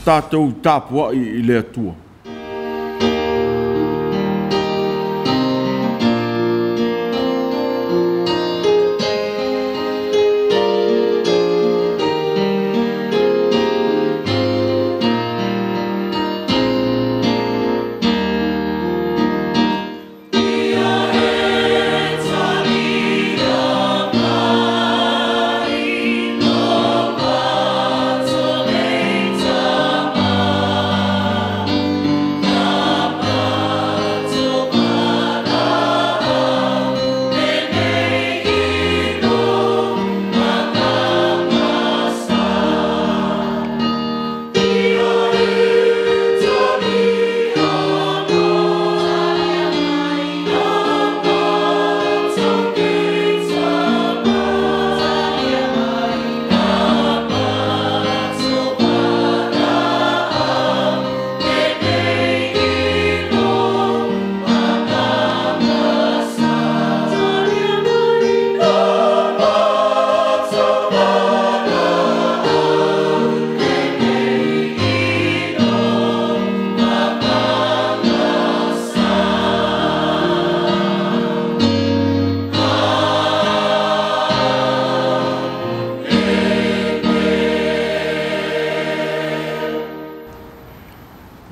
Tatou tapuai i le Atua.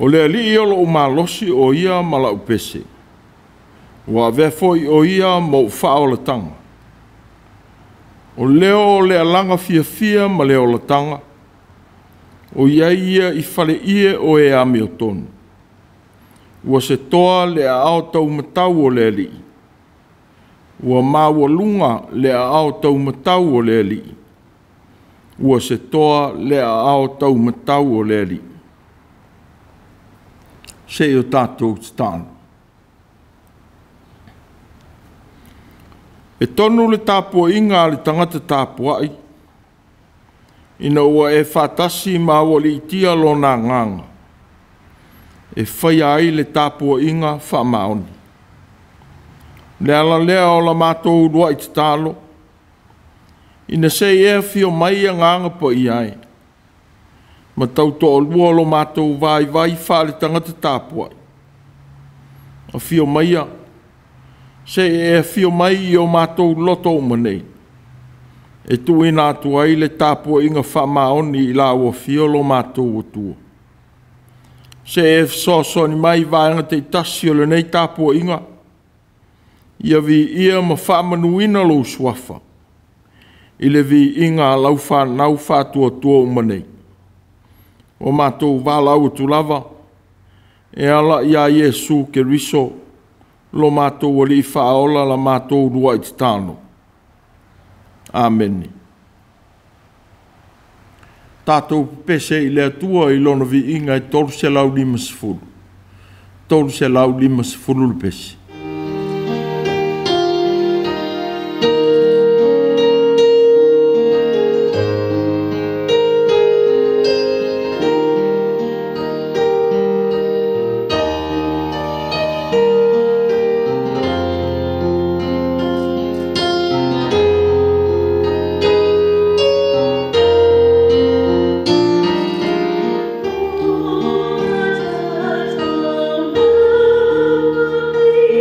O le Alii o lou malosi o ia ma lau pese, ua avea foi o ia ma ou faaolataga. O leo o le alaga fiafia ma le olataga, o iai ia i faleie o e amiotonu. Ua se toa le aao taumatau o le Alii, ua maualuga le aao taumatau o le Alii, ua se toa le aao taumatau o le Alii. Se i o tatou tatalo. E tonu le tapuaiga a le tagata tapuai, ina ua e faatasi ma aualiitia lona agaga, e faia ai le tapuaiga faamaoni. Le ala lea o la matou uluai tatalo, ina se i e afio mai agaga paia e, ma tautoalua lo matou vaivai faale-tagata tapuai. Afio maia, se i e afio mai i o matou loto uma nei, e tuuina atu ai le tapuaiga faamaoni i la ua afio lo matou Atua. Se e fesoasoani mai i vaega taitasi o lenei tapuaiga, ia viia ma faamanuina lou suafa i le viiga a lau fanau faatuatua uma nei. O matou valaau atu lava e ala ia Iesu Keriso lo matou Alii faaola la matou uluai tatalo. Amene. Tatou pese i le Atua i lona viiga e 350. 350 le pese. Thank you.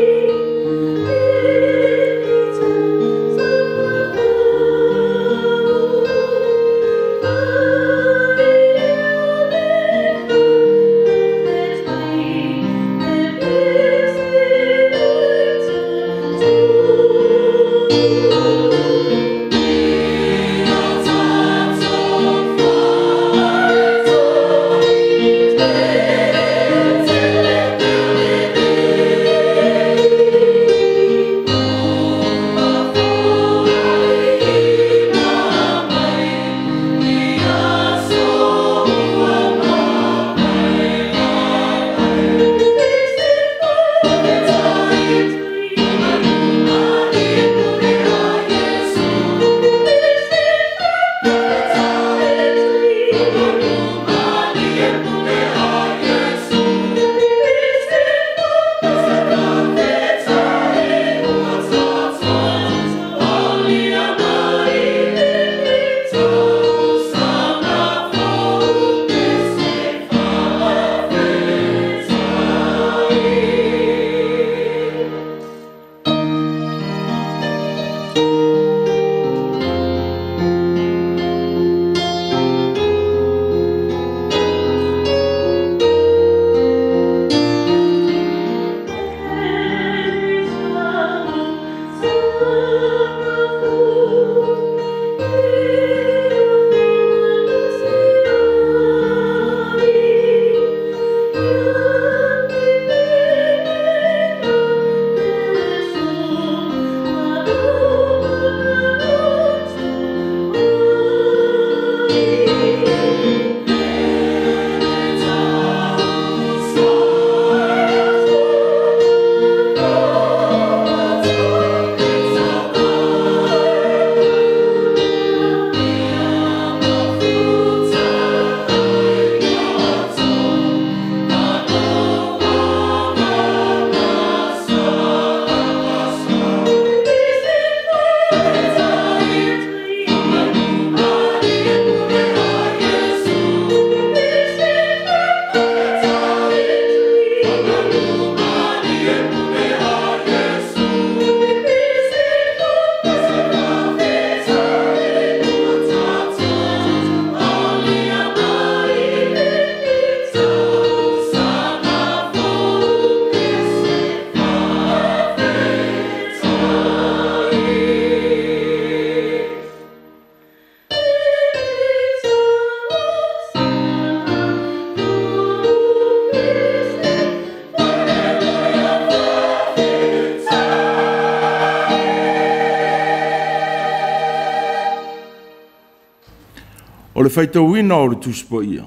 O le faitauina o le Tusi Paia,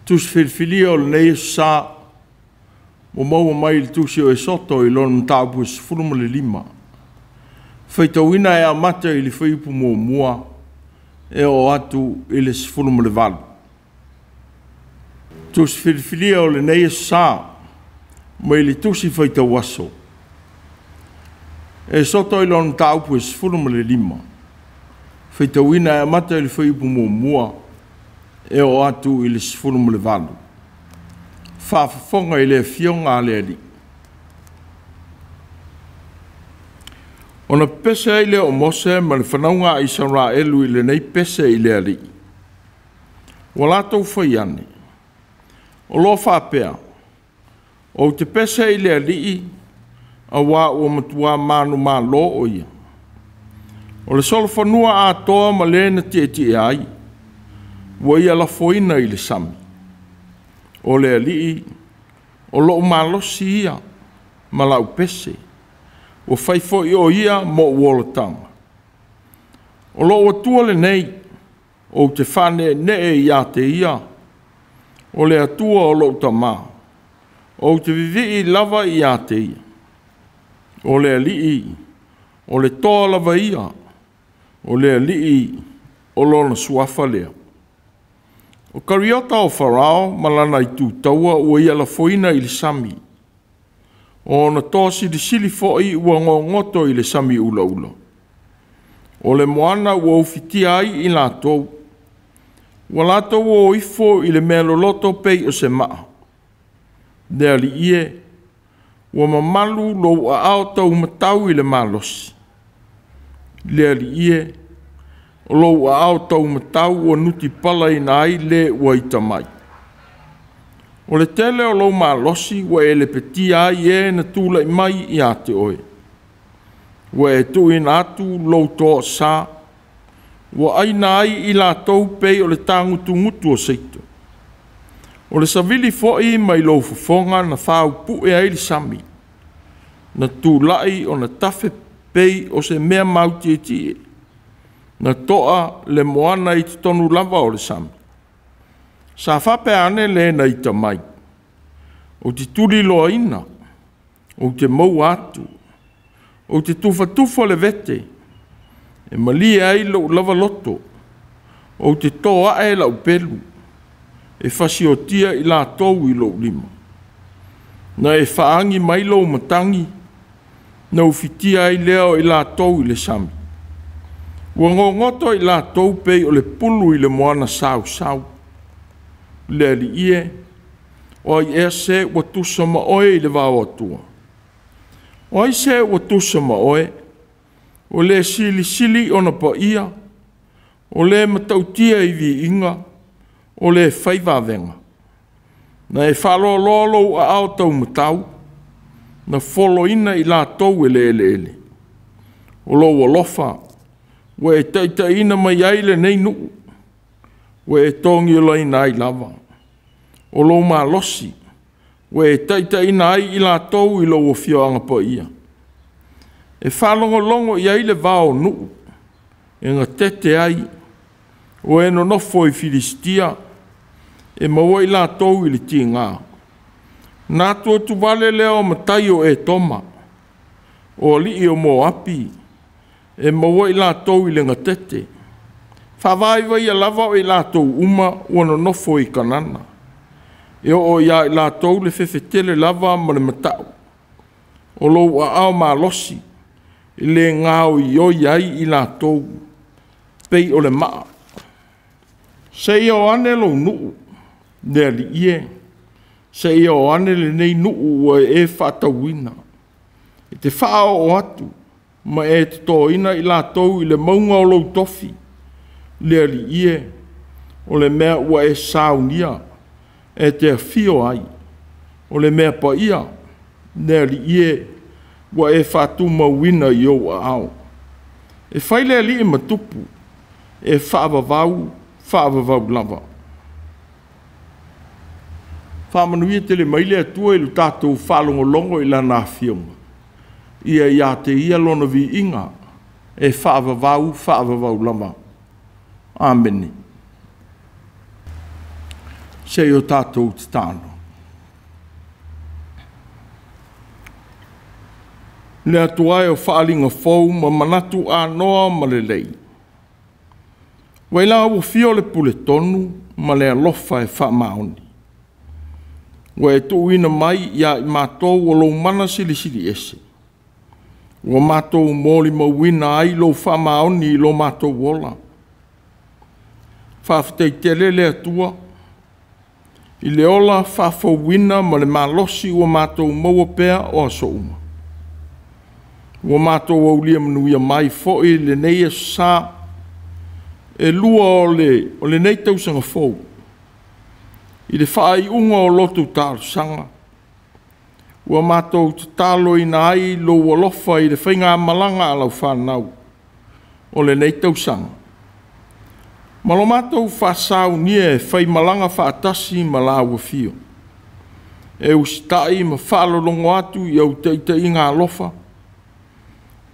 Tusi Filifilia o lenei Aso Sa, ua maua mai i le Tusi o Esoto i lona mataupu e 15, faitauina e amata i le fuaiupu 1 e oo atu i le 18. Tusi Filifilia o lenei Aso Sa, mai le Tusi Faitau Aso, Esoto i lona mataupu e 15, faitauina e amata i le fuaiupu 1 e oo atu i le 18. Faafofoga i le Afioga a le Alii. Ona pepese ai lea o Mose ma le fanauga a Isaraelu i lenei pese i le Alii. Ua latou fai ane, o lo faapea, ou te pese i le Alii, auā ua matua manumalo o ia. O le solofanua atoa ma le na tietie ai, ua ia lafoina i le sami. O le Alii, o lou malosi ia ma lau pese, ua fai foi o ia mou olataga. O lou Atua lenei, ou te faaneenee ia te ia, o le Atua o lou tamā, ou te vivii lava ia te ia. O le Alii, o le toa lava ia, o le Alii, o lona suafa lea. O kariota o Farao ma lana itu taua ua ia lafoina i le sami. O ona toa silisili foi ua gogoto i le sami ulaula. O le moana ua ufitia ai i latou. Ua latou o ifo i le mea loloto pei o se maa. Le Alii e, ua mamalu lou aao taumatau i le malosi. Le Alii e, o lou aao taumatau ua nutipalaina ai le ua ita mai. O le tele o lou malosi ua e lepetia ai e na tulai mai ia te oe. Ua e tuuina atu lou toasa, ua aina ai i latou pei o le tagutugutu o seito. O le savili foi mai lou fofoga na faupue ai le sami, na tulai ona tafe pei o se mea mautietie, na toa le moana i totonu lava o le sami. Sa faapea ane le na ita mai, ou te tuliloaina, ou te maua atu, ou te tufatufa le vete, e malie ai lou lava loto, ou te toa ae lau pelu, e fasiotia i latou i lou lima. Na e faagi mai lou matagi, na ufitia ai lea o i latou i le sami. Ua gogoto i latou pei o le pulu i le moana sausau. Le Alii e, o ai ea se ua tusa ma oe i le vao Atua? O ai se ua tusa ma oe? O le silisili ona paia, o le matautia i viiga, o le fai vavega. Na e faaloaloa lou aao taumatau, na foloina i latou e le eleele. O lou alofa, ua e taitaiina mai ai lenei nuu, ua e togiolaina ai lava. O lou malosi, ua e taitaiina ai i latou i lou afioaga paia. E faalogologo i ai le vao o nuu, e gatete ai, o e nonofo i Filistia, e maua i latou i le tiga. Na atu atu vale lea o matai o Etoma, o alii o Moapi, e maua i latou i le gatete. Faavaivaia lava o i latou uma ua nonofo i Kanana. E oo ia i latou le fefetele lava ma le matau. O lou aao malosi, e le gaoioi ai i latou, pei o le maa. Seia o ane lou nuu, le Alii e, seia o ane lenei nuu ua e faatauina. E te faaoo atu, ma e totoina i latou i le mauga o lou tofi, le Alii e, o le mea ua e saunia, e te afio ai. O le mea paia, le Alii e, ua e faatumauina i ou aao. E fai le Alii ma tupu, e faavavau, faavavau lava. Faamanuia tele mai le Atua i lo tatou faalogologo i lana afioga. Ia ia te ia lona viiga, e faavavau, faavavau lava. Amene. Se i o tātou tatalo. Le Atua e o faaaliga fou ma manatu anoa ma lelei. Ua i lau afio le puletonu ma le alofa e faamaoni. Ua e tuuina mai ia i matou o lou mana silisili ese. Ua matou molimauina ai lou faamaoni i lo matou ola. Faafetai tele le Atua i le ola faafouina ma le malosi ua matou maua pea o aso uma. Ua matou aulia manuia mai foi lenei aso Sa e lua o lenei tausaga fou, i le faaiuga o lotu talosaga, ua matou tataloina ai lou alofa i le faigamalaga a lau fanau o lenei tausaga, ma lo matou faasaunia e faimalaga faatasi ma lau afio, e usitai ma faalologo atu i au taitaiga alofa,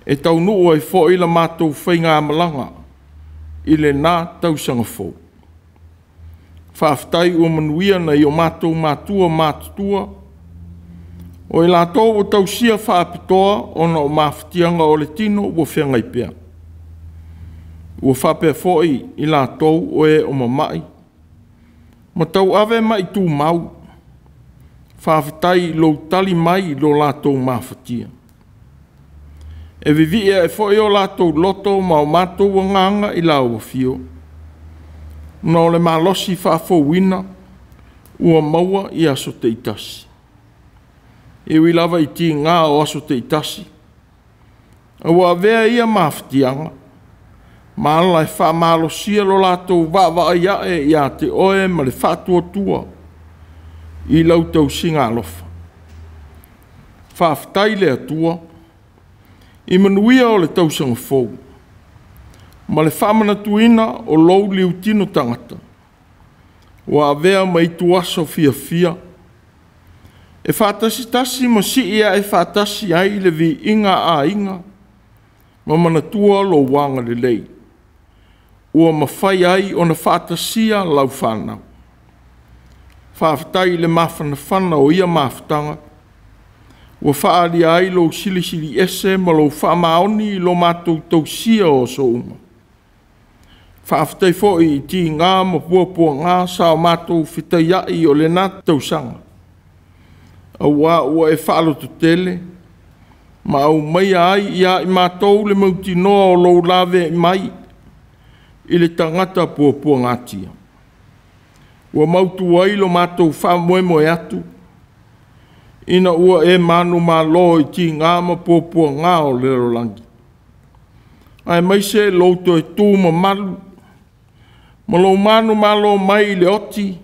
e taunuu ai foi la matou faigamalaga i lena tausaga fou. Faafetai ua manuia nai o matou matua matutua, o i latou ua tausia faapitoa ona o mafatiaga o le tino ua feagai pea. Ua faapea foi i latou o e o mamai ma tauave mai tumau. Faafetai i lou tali mai i lo latou mafatia. E vivii ae foi o latou loto ma o matou agaga i lau afio, na o le malosi faafouina ua maua i aso taitasi. E ui lava i tiga o aso taitasi, a ua avea ia mafatiaga ma ala e faamalosia lo latou vaavaai ae ia te oe ma le faatuatua i lau tausiga alofa. Faafetai le Atua i manuia o le tausaga fou ma le faamanatuina o lou liutino tagata ua avea ma ituaso fiafia e faatasitasi ma sii ae faatasi ai le viiga a aiga ma manatua lou agalelei ua mafai ai ona faatasia lau fanau. Faafetai i le mafanafana o ia mafutaga ua faaalia ai lou silisili ese ma lou faamaoni i lo matou tausia o aso uma. Faafetai foi i tiga ma puapuaga sa o matou fetaiai o lena tausaga, auā ua e faalototele ma aumaia ai ia i matou le mautinoa o lou laveai mai i le tagata puapuagatia. Ua mautu ai lo matou faamoemoe atu ina ua e manumalo i tiga ma puapuaga o le lalolagi, aemaise lou toe tu mamalu ma lou manumalo mai i le oti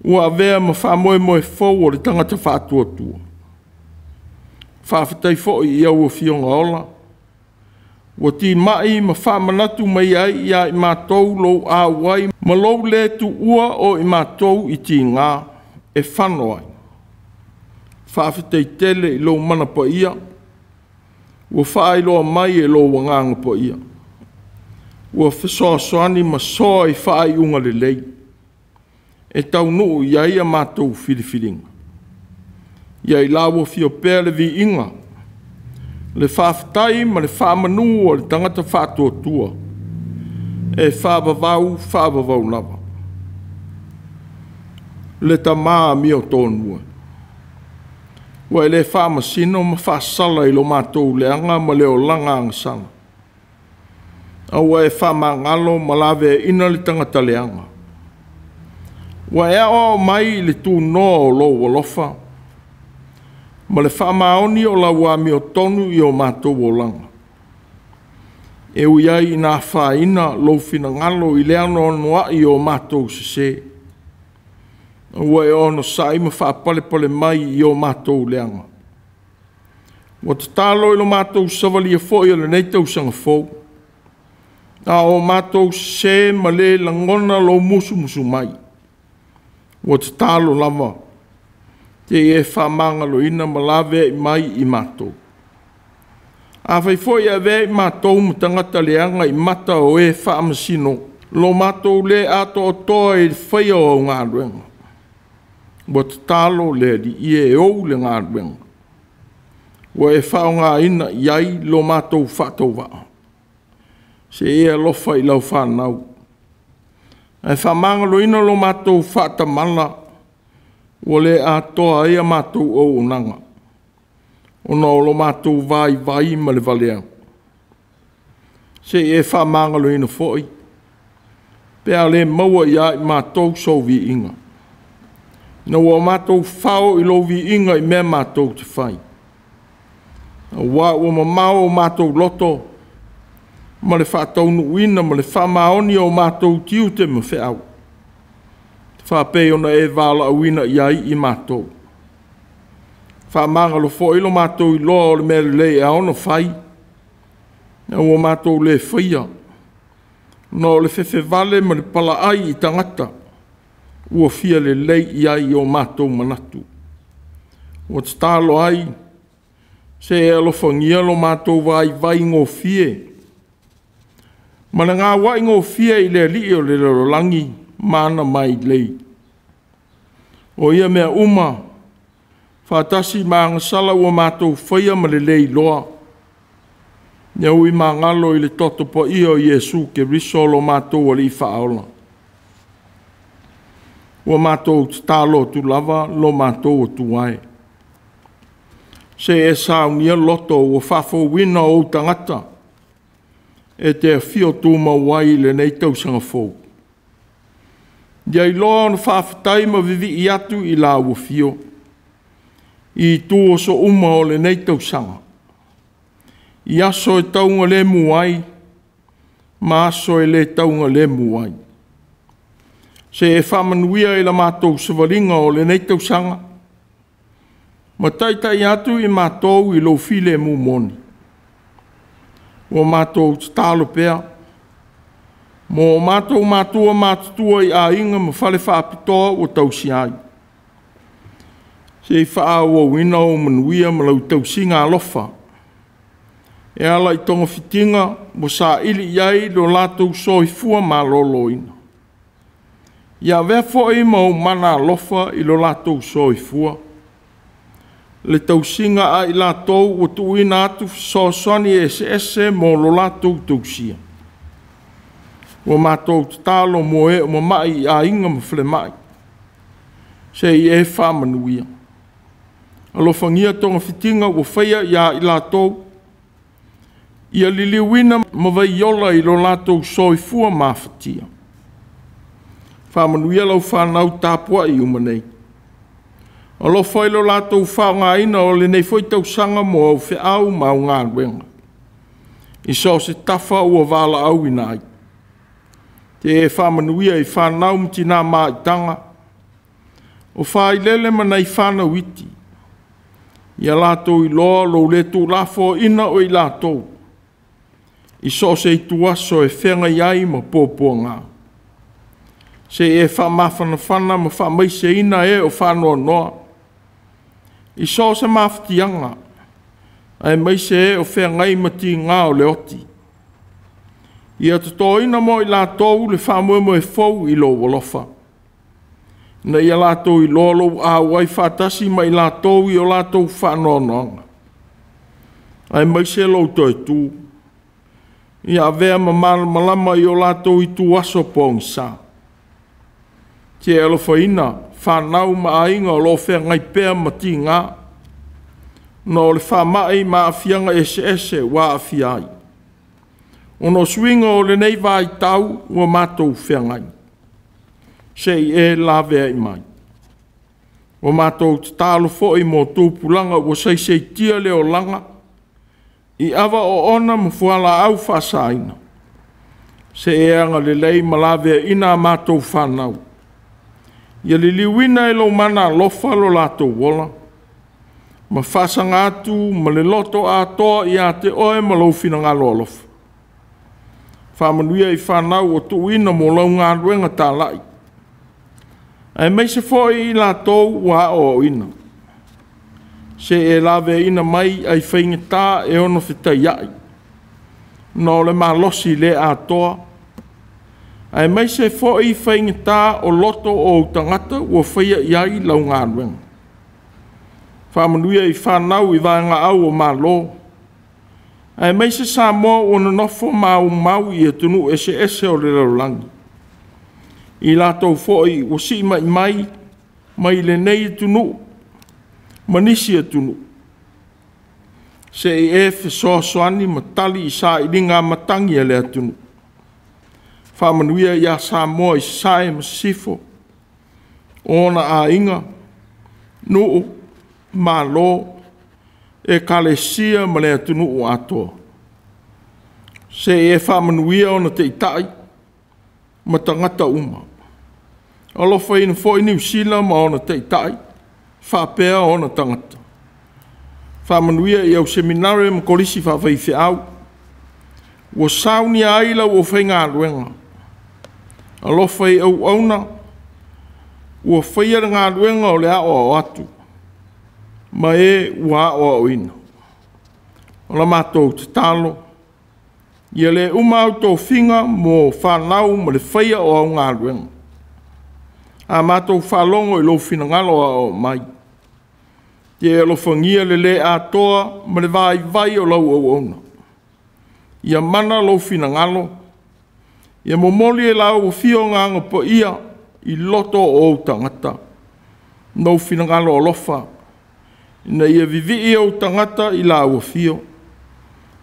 ua avea ma faamoemoe fou o le tagata faatuatua. Faafetai foi i au afioga ola ua timai ma faamanatu mai ai ia i matou lou auai ma lou le tuua o i matou i tiga e fano ai. Faafetai tele i lou mana paia ua faailoa mai e lou agaga paia, ua fesoasoani ma soa i faaiuga lelei e taunuu i ai a matou filifiliga. Ia i lau afio pea le viiga, le faafetai ma le faamanu o le tagata faatuatua e faavavau faavavau lava. Le Tama amiotonu, ua e le faamasino ma faasala i lo matou leaga ma le olaga agasala, a ua e faamagalo ma laveaina le tagata leaga. Ua e aoao mai i le tunoa o lou alofa ma le faamaoni o lau amiotonu i o matou olaga. E ui ai ina afaina lou finagalo i le anoanoai o matou sese, ua e onosai ma faapalepale mai i o matou leaga. Ua tatalo i lo matou savalia foi o lenei tausaga fou, a o matou sese ma le lagona lou musumusu mai. Ua tatalo lava te i e faamagaloina ma laveai mai i matou. Afai foi e avea i matou ma tagata leaga i mata o e faamasino Lo matou le atoatoa i le faia o au galuega, ua tatalo le Alii e ou le galuega, ua e faaaogaina i ai lo matou faatauvaa. Se i e alofa i lau fanau, ae faamagaloina lo matou faatamala, ua le atoa ai a matou auaunaga, ona o lo matou vaivai ma le valea. Se i e faamagaloina foi, pe a le maua ia i matou sou viiga, ina ua matou fao i lou viiga i mea matou te fai, aua ua mamao o matou loto ma le faataunuuina ma le faamaoni o matou tiute ma feau, faapei ona e valaauina i ai i matou. Faamagalo foi lo matou iloa o le mea lelei e ao ona fai, ina ua matou le faia, ona o le fefevale ma le palaai i tagata ua fia lelei i ai o matou manatu. Ua tatalo ai, se e alofagia lo matou vaivai gofie ma le gauai gofie i le Alii o le lalolagi ma ana mailei. O ia mea uma, faatasi ma agasala ua matou faia ma le le iloa, ia ui magalo i le toto paia o Iesu Keriso lo matou Alii Faaola. Ua matou tatalo atu lava lo matou Atua e. Se e saunia loto ua faafouina o ou tagata e te afio tumau ai i lenei tausaga fou. Ia iloa ona faafetai ma vivii atu i lau afio i itu aso uma o lenei tausaga, i aso e taugalemu ai ma aso e le taugalemu ai. Se e faamanuia i la matou savaliga o lenei tausaga, ma taitai atu i matou i lou filemu moni. Ua matou tatalo pea mo matou matua matutua i aiga ma fale faapitoa ua tausia ai, se i faaauauina ou manuia ma lau tausiga alofa e ala i togafitiga ua saili i ai lo latou soifua maloloina. Ia avea foi ma ou mana alofa i lo latou soifua, le tausiga a i latou ua tuuina atu fesoasoani eseese mo lo latou tausia. Ua matou tatalo mo e ua mamai i aiga ma falemai, se i e faamanuia. Alofagia togafitiga ua faia ia i latou, ia liliuina ma vaiola i lo latou soifua mafatia. Faamanuia lau fanau tapuai uma nei. Alofa i lo latou faaaogaina o lenei foi tausaga mo au feau ma au galuega, i so o se tafa ua valaauina ai. Te e faamanuia i fanau ma tina maitaga, o failele ma nai fanau iti, ia latou iloa lou le tuulafoaiina o i latou, i so o se ituaso e feagai ai ma puapuaga. Se i e faamafanafana ma faamaiseina e o faanoanoa, i so o se mafatiaga, aemaise e o feagai ma tiga o le oti. Ia totoina mo i latou le faamoemoe fou i lou alofa, ina ia latou iloa lou auai faatasi ma i latou i o latou faanoanoaga, aemaise lou toe tu, ia avea ma malamalama i o latou ituaso pogisa. Te alofaina fanau ma aiga o lo o feagai pea ma tiga, ona o le faamai ma aafiaga eseese ua aafia ai, ona o suiga o lenei vaitau ua matou feagai, se i e laveai mai. Ua matou tatalo foi mo tupulaga ua saisaitia le olaga i ava oona ma fualaau faasaina, se i e agalelei ma laveaina a matou fanau, ia liliuina e lou mana alofa lo latou ola, ma faasaga atu ma le loto atoa ia te oe ma lou finagalo alofa. Faamanuia i fanau ua tuuina mo lau galuega talai, aemaise foi i latou ua aoaoina, se e laveaina mai ai faigata e ono fetaiai, ona o le malosi le atoa, Aemaise foi faigata o loto o ou tagata ua faia i ai lau galuega. Faamanuia i fanau i vaegaau o Malo, aemaise Samoa ua nonofo maumau i atunuu eseese o le lalolagi, i latou foi ua siimai mai mai lenei atunuu ma nisi atunuu, se i e fesoasoani ma tali i sailiga matagi a le atunuu. Faamanuia ia Samoa i Sasae ma Sisifo, o ona aiga, nuu, malo, ekalesia ma le atunuu atoa. Se i e faamanuia ona taitai ma tagata uma. Alofaina foi Niu Sila ma ona taitai faapea ona tagata. Faamanuia i au Seminare ma Kolisi Faafaifeau ua saunia ai lau aufaigaluega. Alofa i auauna ua faia le galuega o le aoao atu ma e ua aoaoina. O la matou tatalo, ia le uma au tofiga mo fanau ma le faia o au galuega. A matou faalogo i lou finagalo aoao mai, ia e alofagia le le atoa ma le vaivai o lau auauna. Ia mana lou finagalo, ia momoli e lau afio Agaga Paia i loto o ou tagata lou finagalo alofa, ina ia vivii ou tagata i lau afio,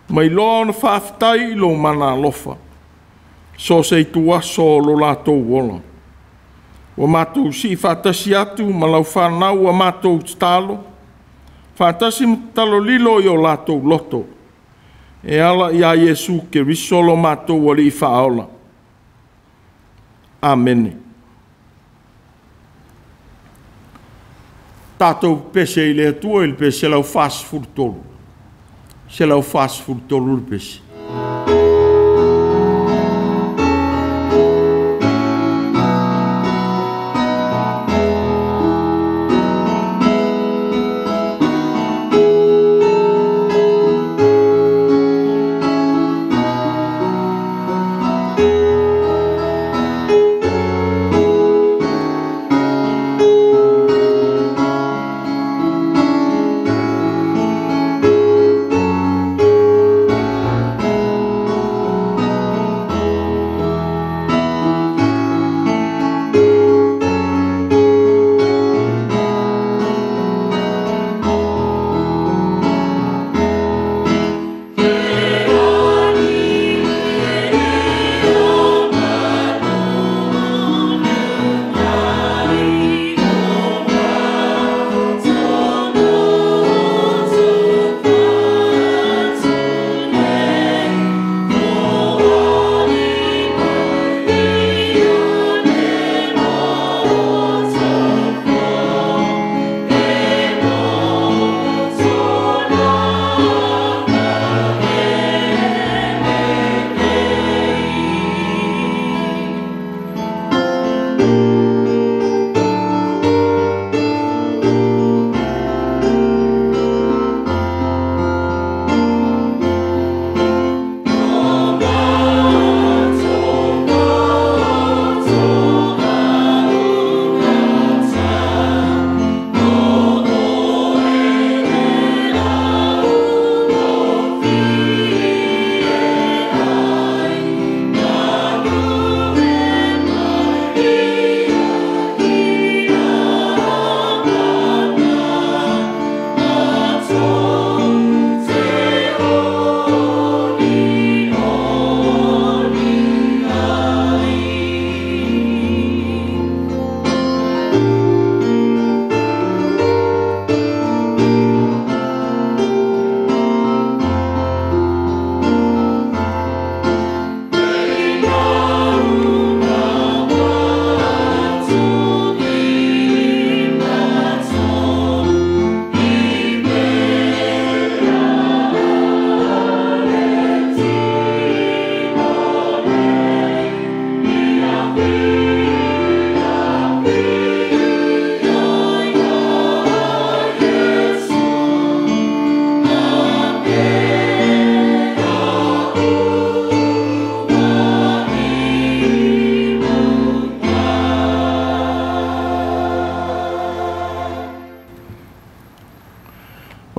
ma iloa ona faafetai i lou mana alofa, so o se ituaso o lo latou ola. Ua matou sii faatasi atu ma lau fanau a matou tatalo, faatasi ma tatalo lilo i o latou loto, e ala ia Iesu Keriso lo matou Alii Faaola. Amene. Tatou pese i le Atua i le pe 143, 143 le pese.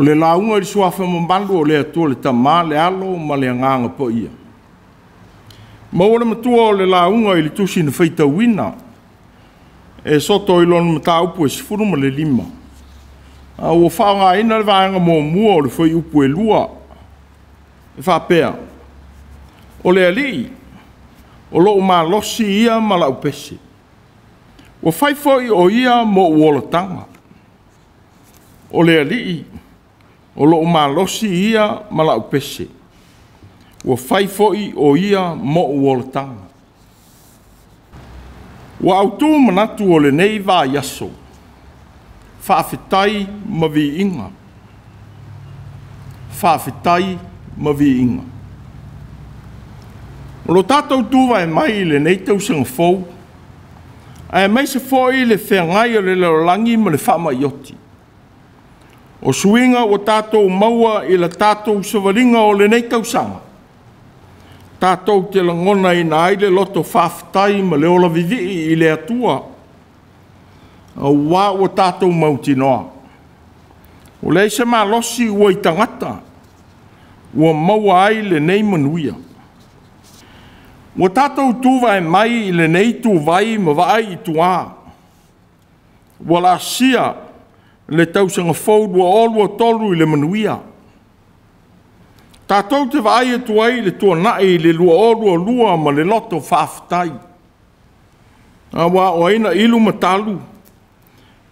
le lauga i le suafa mamalu o le Atua le Tama, le Alo ma le Agaga Paia. Maua le matua o le lauga i le tusi na faitauina e soto i lona mataupu e 15. A ua faaaogaina le vaega muamua o le fuaiupu e 2 e faapea, o le Alii o lou malosi ia ma lau pese. Ua fai foi o ia mo ou olataga. O le Alii o lou malosi ia ma lau pese. Ua fai foi o ia mo ou olataga. Ua autu manatu o lenei vaiaso, faafetai ma viiga. Faafetai ma viiga. O lo tatou tuvae mai i lenei tausaga fou, aemaise foi le feagai o le lalolagi ma le faamai oti. O suiga ua tatou maua i le tatou savaliga o lenei tausaga, tatou te lagonaina ai le loto faafetai ma le ola vivii i le Atua, aua ua tatou mautinoa. Ua leai se malosi ua i tagata, ua maua ai lenei manuia. Ua tatou tuvae mai i lenei tuvai ma vaai i tua, ua laasia le tausaga fou 2023 i le manuia. Tatou te vaai atu ai i le tuanai i le 2022 ma le loto faafetai. Aua o ai na ilu ma talu,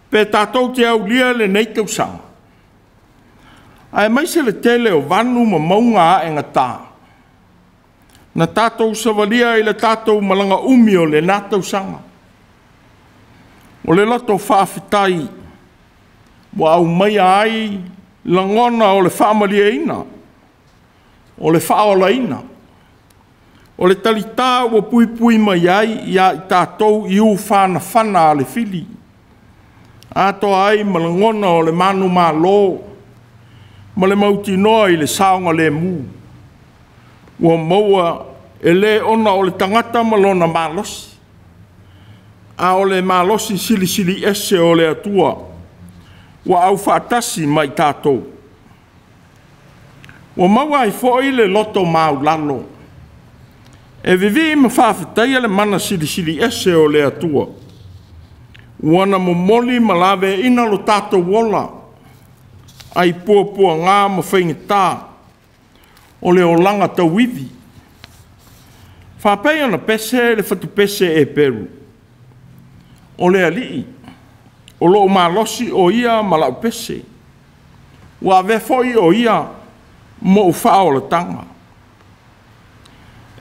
pe tatou te aulia lenei tausaga. Aemaise le tele o vanu ma mauga aegata, na tatou savalia i le tatou malaga umi o lena tausaga. O le loto faafetai ua aumaia ai lagona o le faamalieina, o le faaolaina, o le talitā ua puipui mai ai ia i tatou i ufanafana a le fili, atoa ai ma lagona o le manumalo ma le mautinoa i le saogalemu, ua maua e le ona o le tagata ma lona malosi, a o le malosi silisili ese o le Atua ua aufaatasi ma i tatou. Ua maua ai foi le loto maulalo e vivii ma faafetaia le mana silisili ese o le Atua, ua na momoli ma laveaina lo tatou ola ai puapuaga ma faigata o le olaga tauivi. Faapea ona pese le fatupese Eperu, o le Alii o lou malosi o ia ma lau pese, ua avea foi o ia mo ou faaolataga.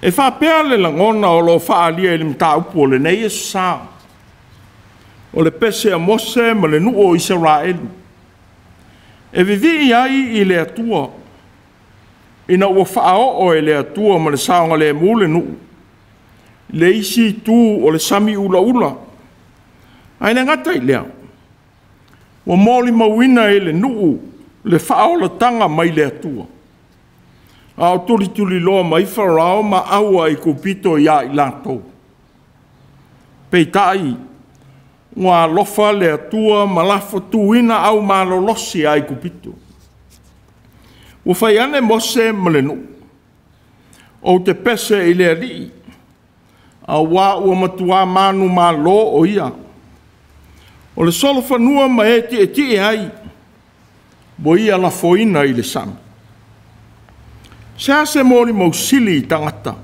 E faapea le lagona o lo o faaalia i le mataupu o lenei aso sa, o le pese a Mose ma le nuu o Isaraelu, e vivii ai i le Atua, ina ua faaoo e le Atua ma le saogalemu le nuu, le isi itu o le sami ulaula. Ae le gata i lea, ua molimauina e le nuu le faaolataga mai le Atua, a o tulituliloa mai Farao ma aua i Kupito ia i latou. Peitai, ua alofa le Atua ma lafotuina au malolosi a Aikupito. Ua fai ane Mose ma le nuu, ou te pese i le Alii, aua ua matua manumalo o ia. O le solofanua ma e tietie ai, ua ia lafoina i le sami. Se a se molimau sili i tagata,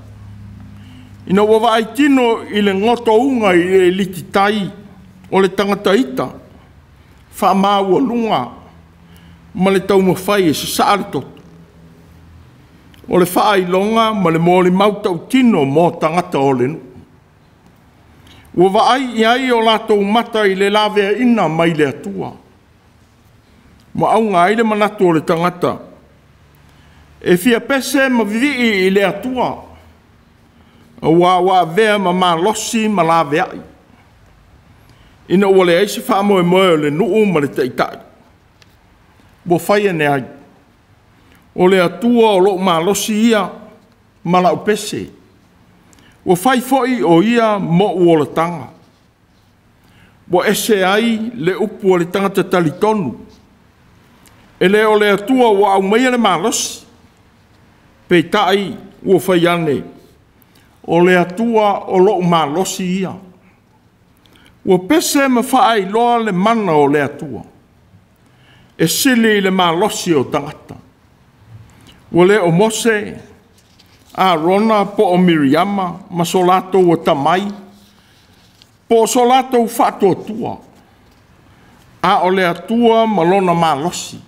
ina ua vaai tino i le gotouga i le lititai o le tagata ita, faamaualuga ma le taumafai e sasaa le toto. O le faailoga ma le molimau tautino mo tagata o le nuu. Ua vaai i ai o latou mata i le laveaina mai le Atua. Ua auga ai le manatu o le tagata, e fia pese ma vivii i le Atua, aua ua avea ma malosi ma laveai, ina ua leai se faamoemoe o le nuu ma le taitai. Ua fai ane ai, o le Atua o lou malosi ia ma lau pese, ua fai foi o ia mo ou olataga. Ua ese ai le upu a le tagata talitonu, E le o le Atua ua aumaia le malosi, peitai ua fai ane, o le Atua o lou malosi ia. Ua pese ma faailoa le mana o le Atua, e sili i le malosi o tagata. Ua le o Mose, Arona po o Miriama ma so latou atamai, po o so latou faatuatua, a o le Atua ma lona malosi,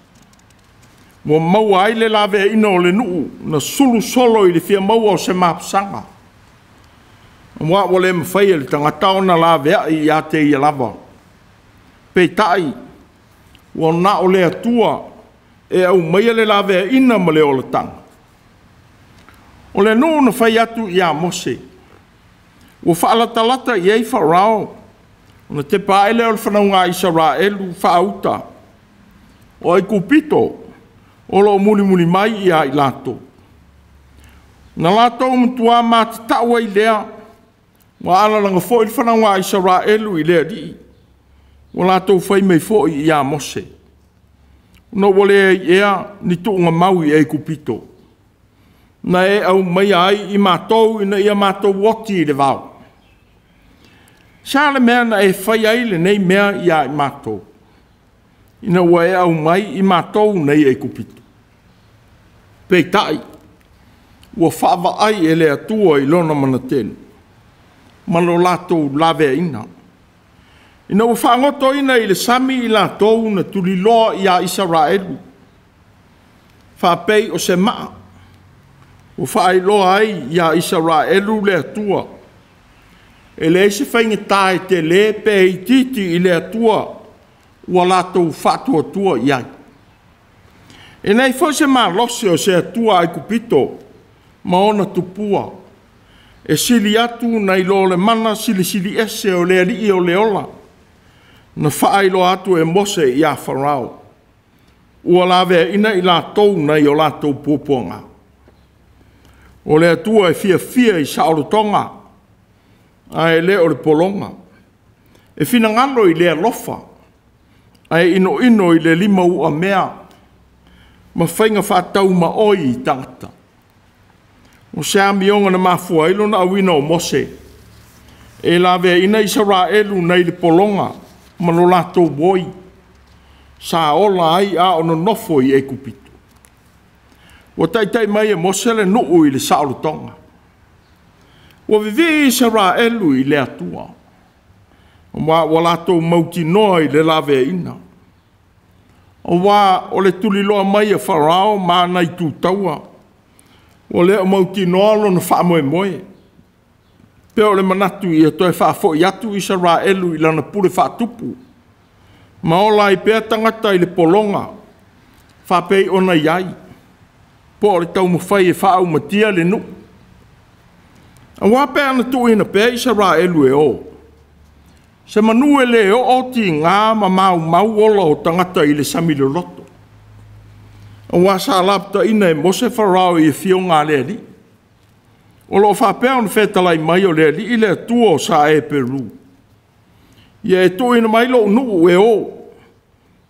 ua maua ai le laveaiina o le nuu na sulu solo i le fia maua o se mapusaga, aua ua le mafai e le tagata ona laveai ia te ia lava. Peitai, ua na o le Atua e aumaia le laveaiina ma le olataga. O le nuu na fai atu ia Mose, ua faalatalata i ai Farao, ona tepa ae lea o le fanauga a Isaraelu faauta, o Aikupito o lo o mulimuli mai ia i latou. Na latou matua matatau ai lea, ua alalaga foi le fanauga a Isaraelu i le Alii, ua latou fai mai foi ia Mose, ona ua leai ea ni tuugamau i Aikupito, na e aumaia ai i matou ina ia matou oti i le vao. Se a le mea na e fai ai lenei mea ia i matou, ina ua e aumai i matou nei Aikupito? Peitai, ua faavaai e le Atua i lona manatele ma lo latou laveaiina, ina ua faagotoina i le sami i latou na tuliloa ia Isaraelu, faapei o se maa, ua faailoa ai ia Isaraelu le Atua. E leai se faigata e tele pe itiiti i le Atua ua latou faatuatua i ai. E leai foi se malosi o se Atua Aikupito ma ona tupua e sili atu nai lo le mana silisili ese o le Alii o le ola, na faailoa atu e Mose ia Farao, ua laveaiina i latou nai o latou puapuaga. O le Atua e fiafia i saolotoga, ae le o le pologa. E finagalo i le alofa, ae inoino i le lima uamea ma faiga faataumaoi i tagata. O se amioga na mafua ai lona auina o Mose, e laveaiina Isaraelu nai le pologa ma lo latou oi, sa ola ai a o nonofo i Aikupito. Ua taitai mai e Mose le nuu i le saolotoga. Ua vivii Isaraelu i le Atua, ma ua latou mautinoa i le laveaiina. Aua o le tuliloa mai e Farao ma ana itutaua, ua le o mautinoa lona faamoemoe, pe o le manatu ia toe faafoi atu Isaraelu i lana pule faatupu, ma ola ai pea tagata i le pologa faapei ona i ai, po o le taumafai e faaumatia le nuu. Aua pe ana tuuina pea Isaraelu e o, se manu e le oo tiga ma maumau ola o tagata i le sami loloto. Aua sa lapataina e Mose Farao i afioga a le Alii. O lo o faapea ona fetalai mai o le Alii le Atua o sa Eperu. Ia e tuuina mai lou nuu e o,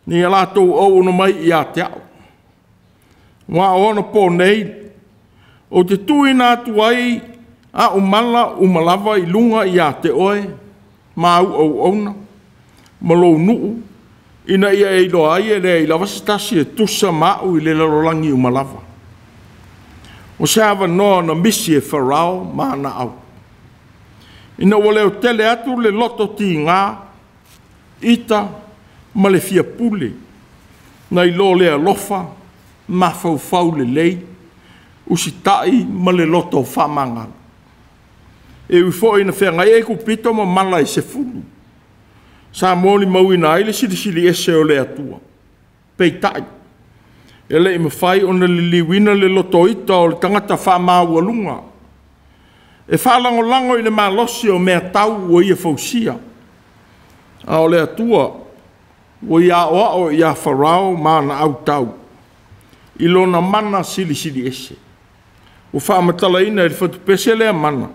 ni a latou auauna mai ia te au. Aua o ona po nei, ou te tuuina atu ai au mala uma lava i luga ia te oe, ma au auauna, ma lou nuu, ina ia e iloa ai e leai lava se tasi e tusa ma au i le lalolagi uma lava. O se avanoa na misi e Farao ma ana au, ina ua leotele atu le loto tiga, ita ma le fia pule, nai lo le alofa, mafaufau lelei, usitai ma le loto faamagalo. E ui foi ina feagai Aikupito ma mala e 10, sa molimauina ai le silisili ese o le Atua. Peitai, e le i mafai ona liliuina le lotoita o le tagata faamaualuga, e faalagolago i le malosi o mea tau ua ia fausia. A o le Atua ua ia aoao ia Farao ma ana autau i lona mana silisili ese. Ua faamatalaina e le fatupese lea mana,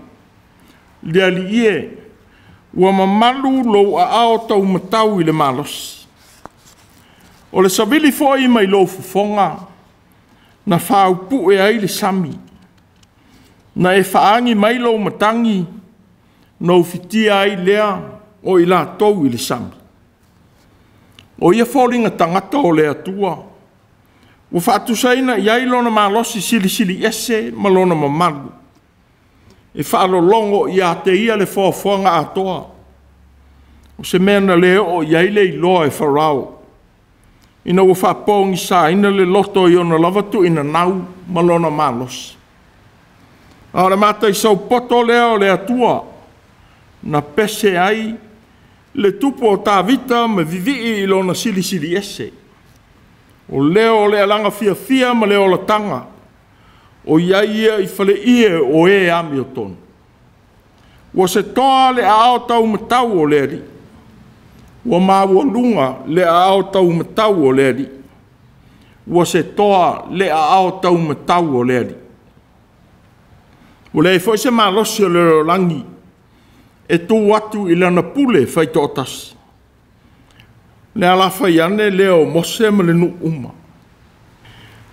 le Alii e, ua mamalu lou aao taumatau i le malosi. O le savili foi mai lou fofoga, na faaupue ai le sami. Na e faaagi mai lou matagi, na ufitia ai lea o i latou i le sami. O ia foliga tagata o le Atua, ua faatusaina i ai lona malosi silisili ese ma lona mamalu, e faalologo ia te ia le foafoaga atoa. O se mea na le oo i ai le iloa e Farao, ina ua faapogisaina le loto i ona lava tuuinanau ma lona malosi. A o le mataisau poto lea o le Atua, na pese ai le tupu o Tavita ma vivii i lona silisili ese. O leo o le alaga fiafia ma le olataga, o i ai ia i faleie o e amiotonu. Ua se toa le aao taumatau o le Alii, ua maualuga le aao taumatau o le Alii, ua se toa le aao taumatau o le Alii. Ua leai foi se malosi o le lalolagi e tu atu i lana pule faitoatasi. Le alafai ane lea o Mose ma le nuu uma.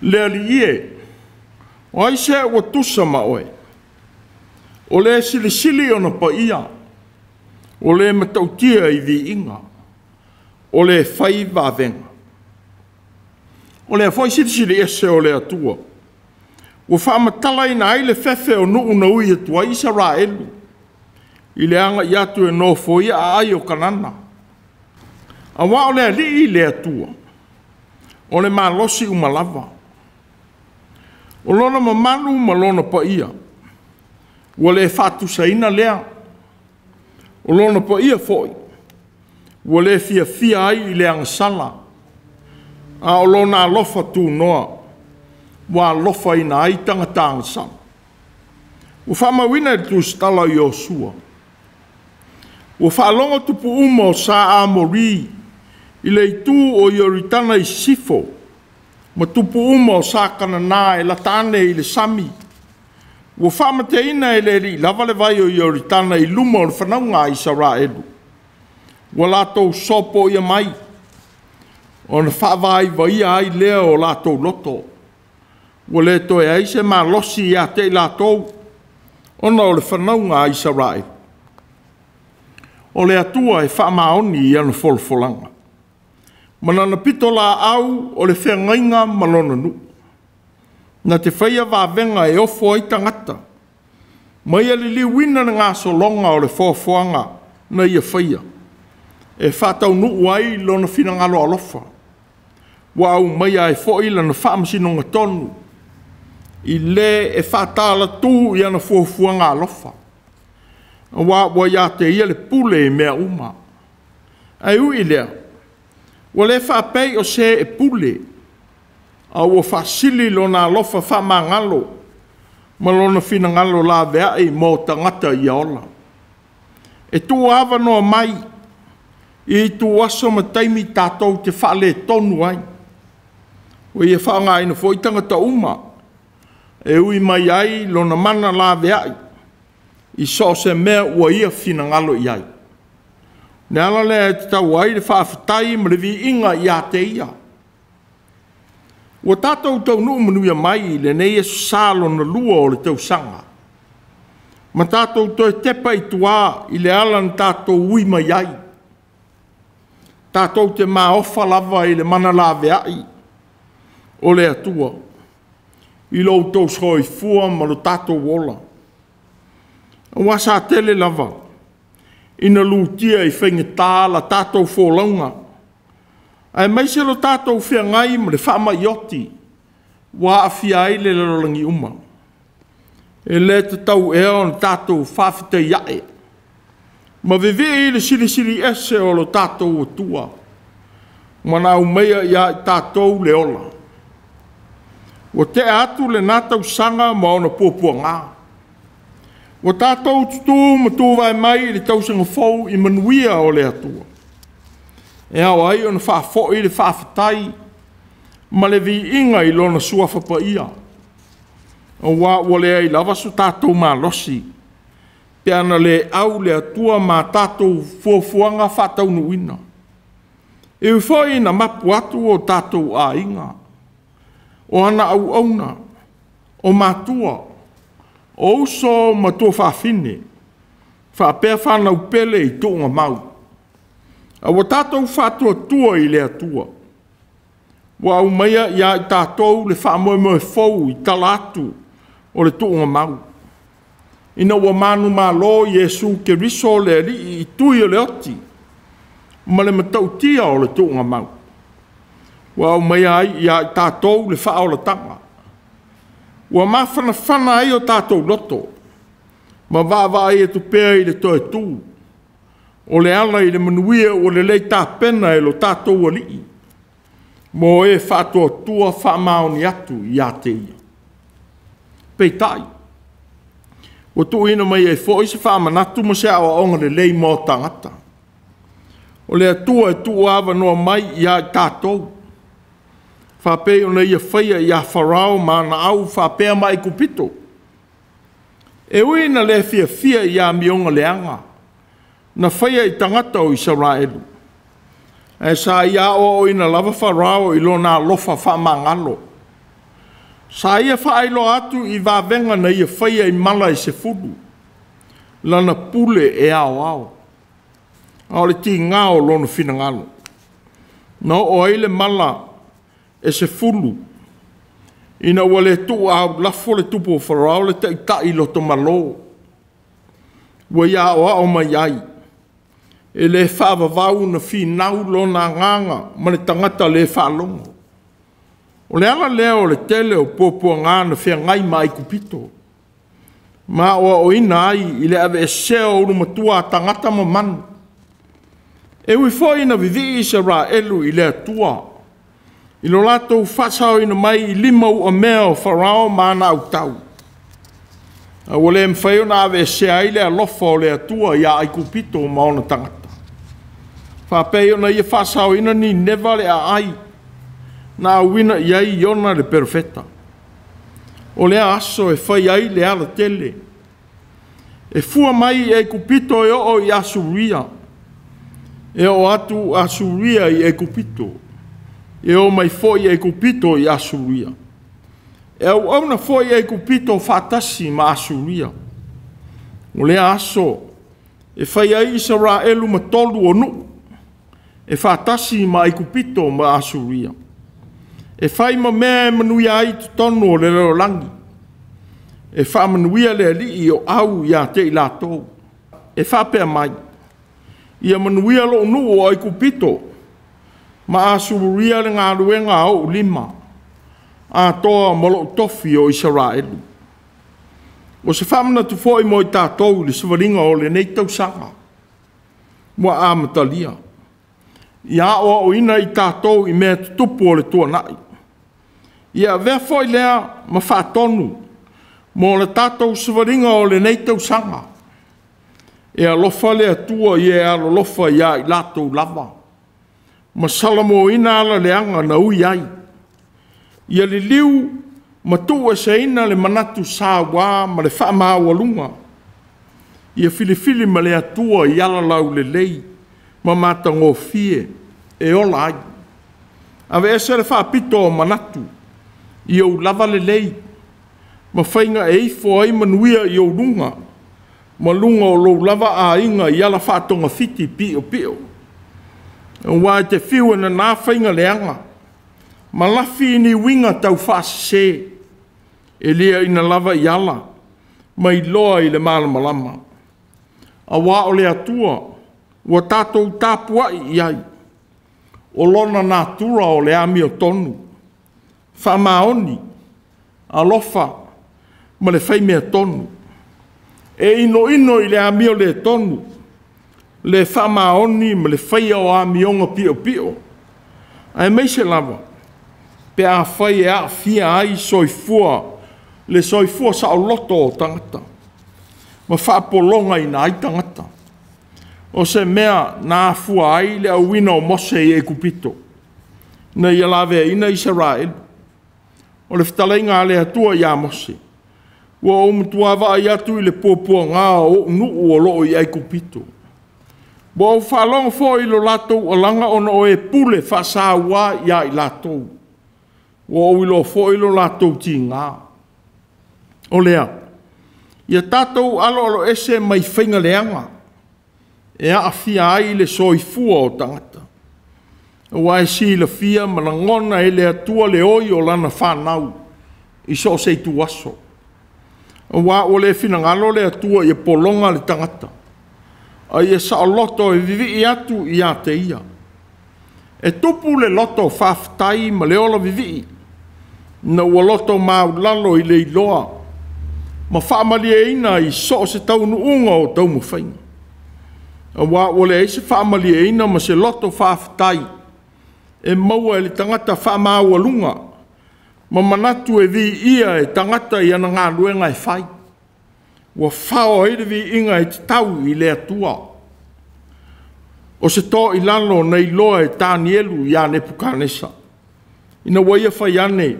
Le Alii e, o ai se ua tusa ma oe? O le silisili ona paia, o le matautia i viiga, o le fai vavega. O lea foi silisili ese o le Atua, ua faamatalaina ai le fefe o nuu na ui atu ai Isaraelu, i le agai atu e nofoia aai o Kanana. Aua o le Alii le Atua, o le malosi uma lava. O lona mamalu ma lona paia, ua le faatusaina lea. O lona paia foi, ua le fiafia ai i le agasala, a o lona alofa tunoa, ua alofaina ai tagata agasala. Ua faamauina i le tusitala o Iosua, ua faalogo tupu uma o Sa Amori i le itu o Ioritana i sisifo, ma tupu uma o Sa Kanana e lata ane i le sami. Ua faamateina e le Alii lava le vai o Ioritana i luma o le fanauga a Isaraelu. Ua latou sopoia mai, ona faavaivaia ai lea o latou loto. Ua le toe ai se malosi ia te i latou, ona o le fanauga a Isaraelu. O le Atua e faamaoni i ana folafolaga, ma lana pito laau o le feagaiga ma lona nuu. Na te faia vavega e ofo ai tagata, ma ia liliuina le gasologa o le foafoaga na ia faia, e faataunuu ai lona finagalo alofa. Ua aumaia ai foi lana faamasinoga tonu, i le e faatalatū i ana fuafuaga alofa, aua ua ia te ia le pule i mea uma. Ae ui i lea, ua le faapei o se e pule, a ua faasili lona alofa faamagalo ma lona finagalo laveai mo tagata ia ola. E tuu avanoa mai i ituaso ma taimi tatou te faaletonu ai. Ua ia faaaogaina foi tagata uma e ui mai ai lona mana laveai i so o se mea ua ia finagalo i ai. Le ala lea e tatau ai le faafetai ma le viiga ia te ia. Ua tatou taunuu manuia mai i lenei aso Sa lona lua o le tausaga, ma tatou toe tepa i tua i le ala na tatou ui mai ai. Tatou te maofa lava i le mana laveai o le Atua, i lo outou soifua ma lo tatou ola. Aua sa tele lava ina lutia i faigata la tatou folauga, aemaise lo tatou feagai ma le faamaioti ua aafia ai le lalolagi uma. E le tatau ea ona tatou faafetaiae ma vivii i le silisili ese o lo tatou Atua, ma na aumaia ia i tatou le ola. Ua tea atu lena tausaga ma ona puapuaga. Ua tatou tutū ma tuvae mai i le tausaga fou i manuia o le Atua. E ao ai ona faafoi le faafetai ma le viiga i lona suafa paia, aua ua leai lava so tatou malosi, pe ana le au le Atua ma tatou fuafuaga faataunuuina. E ui foi ina mapu atu o tatou aiga, o ana auauna, o matua, o uso ma tuafafine, faapea fanau pele i tuugamau. A ua tatou faatuatua i le Atua, ua aumaia ia i tatou le faamoemoe fou i tala atu o le tuugamau, ina ua manumalo Iesu Keriso le Alii i tui o le oti ma le matautia o le tuugamau. Ua aumaia ai ia i tatou le faaolataga, ua mafanafana ai o tatou loto, ma vaavaai atu pea i le toe tu, o le ala i le manuia ua lelei tapena e lo tatou Alii, mo e faatuatua faamaoni atu ia te Ia. Peitai, ua tuuina mai ai foi se faamanatu ma se aoaoga lelei mo tagata. O le Atua e tuuavanoa mai ia i tatou, faapei ona ia faia ia Farao ma ana au faapea ma Aikupito. E ui ina le fiafia i amioga leaga na faia i tagata o Isaraelu, ae sa ia aoaoina lava Farao i lona alofa faamagalo. Sa ia faailoa atu i vavega na ia faia i mala e 10, lana pule e aoao, a o le tiga o lona finagalo. Na oo ai le mala e 10, ina ua le tuuaulafo le tupu o Farao le taitai lotomalo, ua ia aoao mai ai, e le faavavau na finau lona agaga ma le tagata le faalogo. O le ala lea o le tele o puapuaga na feagai ma Aikupito, ma aoaoina ai i le aveesea o ulumatua a tagata ma manu. E ui foi ina vivii Isaraelu i le Atua, i lo latou faasaoina mai i lima uamea o Farao ma ana autau, a ua le mafai ona aveesea ai le alofa o le Atua ia Aikupito ma ona tagata. Faapei ona ia faasaoina Nineva le aai na auina i ai Iona le perofeta. O lea aso e fai ai le alatele, e fua mai i Aikupito e oo i Asuria, e oo atu Asuria i Aikupito, e oo mai foi Aikupito i Asuria. E auauna foi Aikupito faatasi ma Asuria. O lea aso e fai ai Isaraelu ma tolu o nuu, e faatasi ma Aikupito ma Asuria. E fai ma mea e manuia ai totonu o le lalolagi, e faamanuia le Alii o au ia te i latou. E faapea mai, ia manuia lou nuu o Aikupito, ma Asuria le galuega a ou lima, atoa ma lou tofi o Isaraelu. O se faamanatu foi mo i tatou i le savaliga o lenei tausaga ua amatalia, ia aoaoina i tatou i mea tutupu o le tuanai. Ia avea foi lea ma faatonu mo le tatou savaliga o lenei tausaga. E alofa le Atua ia e alolofa ia i latou lava, ma salamoina ala leaga na ui ai. Ia liliu ma tuueseina le manatu saua ma le faamaualuga. Ia filifili ma le Atua i ala laulelei ma matagofie e ola ai. Aveese le faapito o manatu i ou lava lelei, ma faiga e ifo ai manuia i ou luga, ma luga o lou lava aiga i ala faatogafiti piopio. Aua e te fiu e nana faiga leaga, ma lafi i ni uiga taufaasese, e liaina lava i ala, ma iloa i le malamalama. Aua o le Atua ua tatou tapuai i ai, o lona natura o le amiotonu, faamaoni, alofa ma le faimea tonu. E inoino i le amio le tonu, le faamaoni ma le faia o amioga piopio, aemaise lava pe afai e aafia ai soifua, le soifua saoloto o tagata, ma faapologaina ai tagata. O se mea na afua ai le auina o Mose i Aikupito, na ia laveaina Isaraelu. O le fetalaiga a le Atua ia Mose, ua ou matua vaai atu i le puapuaga o ou nuu o loo i Aikupito. Ua ou faalogo foi i lo latou alaga ona o e pule faasauā ia i latou. Ua ou iloa foi lo latou tiga. O lea, ia tatou aloaloese mai faiga leaga e aafia ai le soifua o tagata, aua e silafia ma lagona e le Atua le oi o lana fanau i so o se ituaso. Aua ua le finagalo le Atua ia pologa le tagata, a ia saoloto e vivii atu ia te Ia. E tupu le loto faafetai ma le ola vivii, ina ua loto maualalo i le iloa ma faamalieina i so o se taunuuga o taumafaiga. Aua ua leai se faamalieina ma se loto faafetai e maua e le tagata faamaualuga ma manatu e viia e tagata i ana galuega e fai. Ua fao ai le viiga e tatau i le Atua. O se toilalo na iloa e Tanielu ia Nepukanesa, ina ua ia fai ane,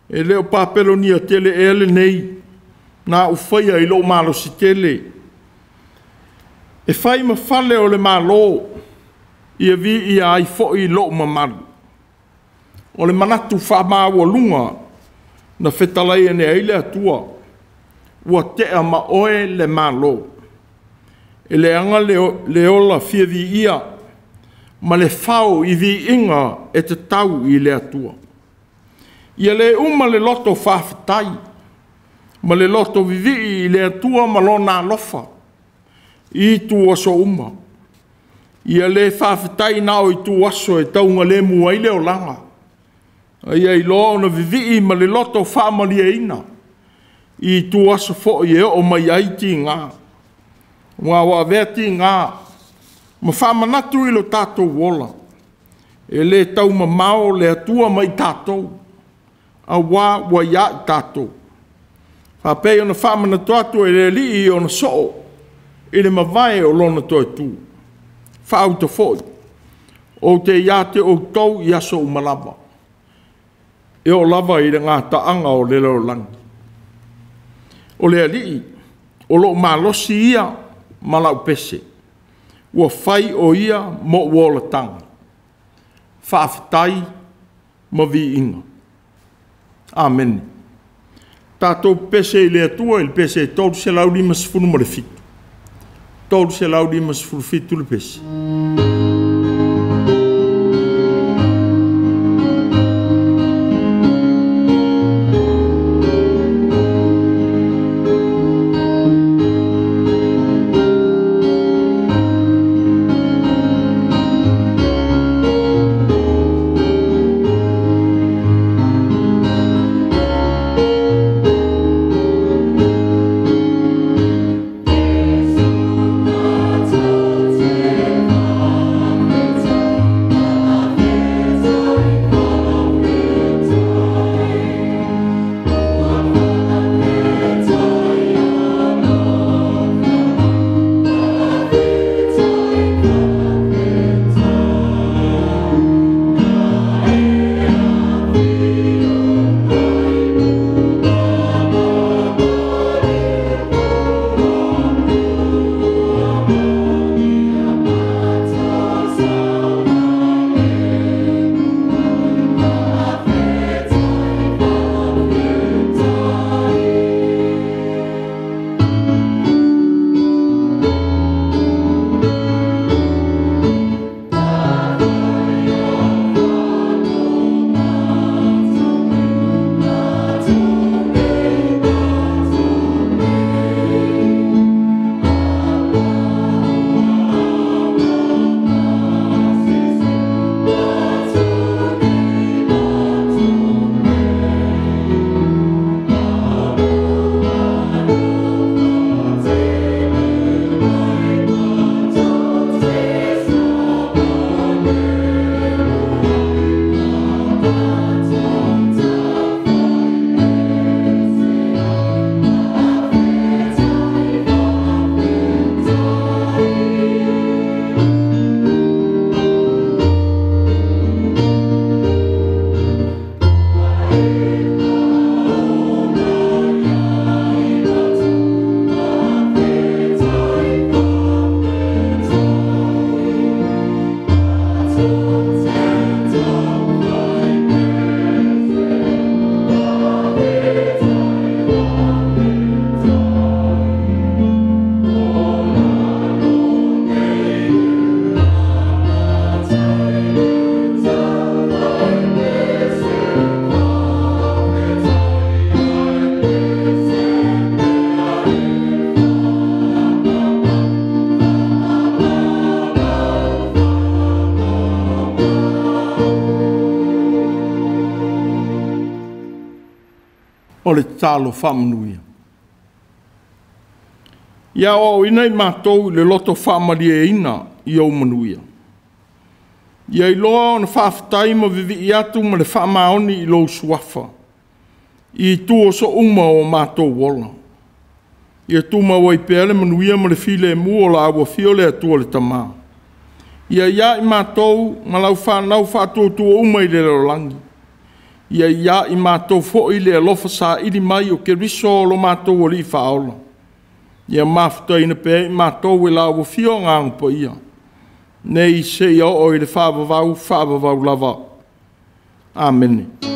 e le o Papelonia tele ea lenei na ou faia i lou malosi tele, e fai ma fale o le Malo, ia viia ai foi lou mamalu. O le manatu faamaualuga na fetalai ane ai le Atua, ua tea ma oe le Malo. E leaga le ola fia viia ma le fao i viiga e tatau i le Atua. Ia le uma le loto faafetai ma le loto vivii i le Atua ma lona alofa i ituaso uma. Ia le faafetai na o ituaso e taugalemu ai le olaga, a ia iloa ona vivii ma le loto faamalieina i ituaso foi e oo mai ai tiga. Aua ua avea tiga ma faamanatu i lo tatou ola, e le taumamao le Atua ma i tatou, aua ua ia i tatou. Faapei ona faamanatu atu e le Alii i ona soo i le mavae o lona toe tu. Faauta foi, ou te ia te outou i aso uma lava, e oo lava i le gataaga o le lalolagi. O le Alii, o lou malosi ia ma lau pese, ua fai o ia mou olataga. Faafetai ma viiga. Amene. Tatou pese i le Atua i le pese 357. 357 le pese. Jesu matou te O le tatalo faamanuia. Ia aoaoina i matou i le loto faamalieina i ou manuia. Ia iloa ona faafetai ma vivii atu ma le faamaoni i lou suafa, i itu o so uma o matou ola. Ia tumau ai pea le manuia ma le filemu o la ua afio le Atua le Tama. Ia ia i matou ma lau fanau faatuatua uma i le lalolagi. Ia ia i matou foi le alofa saili mai o Keriso o lo matou Alii Faaola. Ia mafutaina pea i matou e la ua afio Agaga Paia, nei seia oo i le faavavau, faavavau lava. Amene.